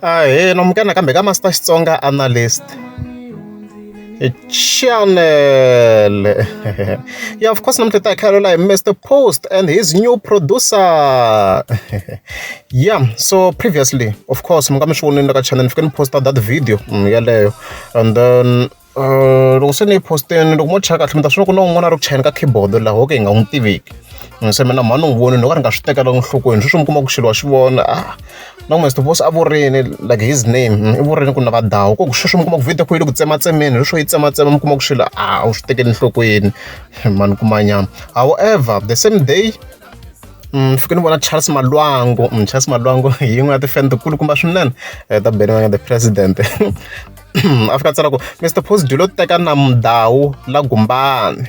Ahee, namukela nakambe ka Master Xitsonga Analyst channel. Yeah, of course namuntlha ta hi kha hi Mr Post and his new producer. Yeah, so previously, of course, mi nga mi swi vonile ka channel ni fike ni posta that video yeleyo, and then loko se ni yi postini, loko mo cheka kahle mi ta swi vona ku na un'wana a ri ku chayeni ka keyboard laha ho ka hi nga n'wi tiveki. Se mina mhani ni n'wi voni, no ka ni nga swi tekela enhlokweni. Sweswi mi kuma ku xilo wa xi vona, ah, na ku Mr Post a vurini like his name, i vurini ku na va dawu ku sweswi mi kuma ku video yi le ku tsematsemeni, leswo yi tsematsema mi kuma ku xilo a wu swi tekeli enhlokweni mani kumanyana. However, the same day ni fike ni vona Charles Malwangu. Charles Malwangu hi yin'we ya ti-fan tikulukumba swinene ta Benny Mayengani, the president. A fika a tsala ku Mr Post dyi lo teka na Mudau la Gumbani,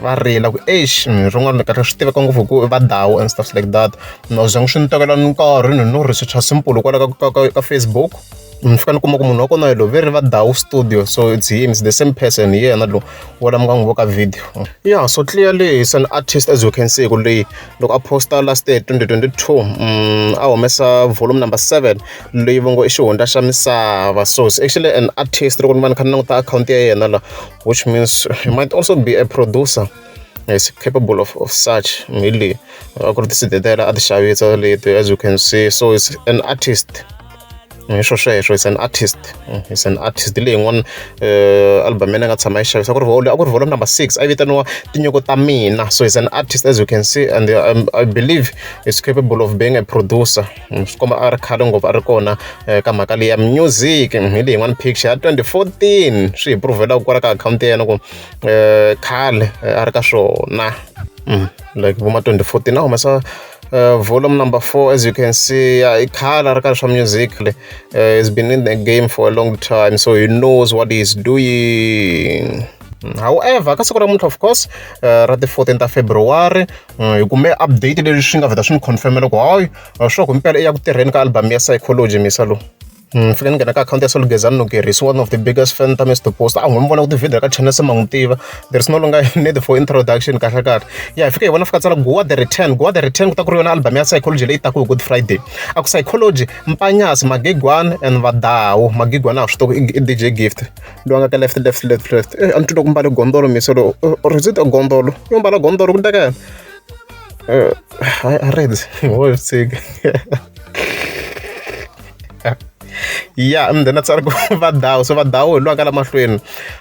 va rila ku eish. Rin'wana kahle swi tiveka ngopfu ku va dawu and stuff like that. No zangi swi ni tekela nkarhi, ni no researcha simple kwala ka Facebook, ni fika ni kuma ku munhu wa kona hi loyi ve ri va Dawu Studio. So it's him, it's the same person, hi yena loyi wa la mi nga n'wi vo ka video. Yeah, so clearly he's an artist, as you can see ku leyi loko a posta last year 2022, a humesa volume number 7 leyi va ngo i Xihundla Xa Misava. So it's actually an artist. Loko ni va ni kha ni languta akhawunti ya yena la, which means he might also be a producer, is capable of such. Hi leyi a ku ri ti-CD a ti xavisa leti, as you can see. So it's an artist, hi swo sweswo, is an artist, is an artist. Leyi yin'wana album yena nga tshama yi xavisa ku ri a ku ri volume number 6, a yi vitaniwa Tinyiko Ta Mina. So he's an artist, as you can see, and I believe is capable of being a producer. Swi komba a ri khale ngopfu a ri kona ka mhaka leyi ya music. Hi leyi yin'wana picture ya 2014 swi hi provhela kwala ka akhawunti ya yena ku khale a ri ka swona. Like vo ma 2014 a humesa volume number 4, as you can see. Yeah, i khale a ri ka swa music. He's been in the game for a long time, so he knows what he's doing. However, ka siku ra namuntlha, of course, ra ti 14 ta February, hi kume update leswi swi nga vheta swi ni confirmela ku hayi, swa ku himpela i ya ku tirheni ka album ya Psychology. Misa lowu ni fike ni nghena ka akhawunti ya Solgezani Nokeri, is one of the biggest fan ta Mr Post. A n'wi vona ku ti-video ka channel se ma n'wi tiva, there is no longer need for introduction kahle kahle. Ya, hi fike hi vona fika tsala Guwa The Return. Guwa The Return ku ta ku ri yona album ya Psychology leyi taku hi Good Friday. A ku Psychology, Mpanyasi, Magigwana and Vadawu. Magigwana a swi tiva i DJ Gift loyi a nga ka left, left, left, left. A ni twi loko mbale gondolo misa lowu, or is it a gondolo yo mbala gondolo ku ndleka yena? A redzi wo tshika. Ya, and then a tsala ku Vadawu. So Vadawu hi loyi a nga la mahlweni,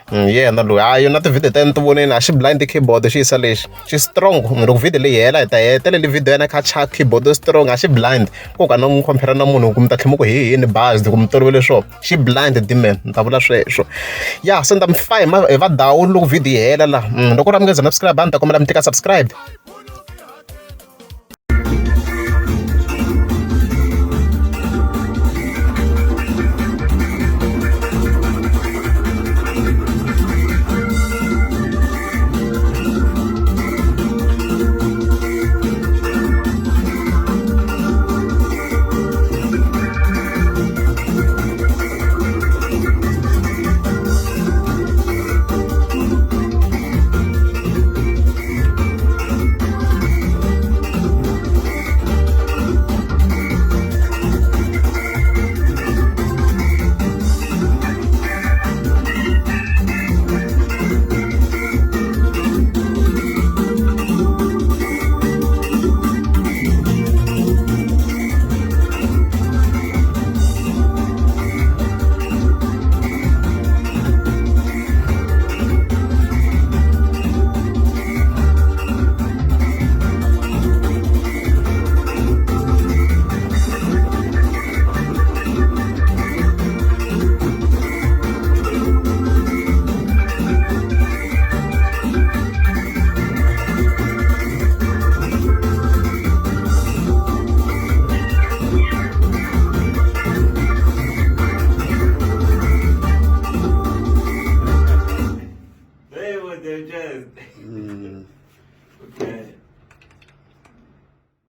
yena loyi. Hayi, yona ti-video ta yena ti voneni, a xi blind keyboard xi yisa lexi xi strong. Loko video leyi hela, hi ta hetelele video ya yena kha chaya keyboard strong, a xi blind ko ka na n'wi compare na munhu ku mi ta tlhela mi ku hi yini buzzed ku mi tolovele swona. Xi blind diman, ni ta vula sweswo. Ya, se ni ta mi fa hi Vadawu loko video yi hela la. Loko ri mi nga za subscribe, a ni ta kombela mi tika subscribe.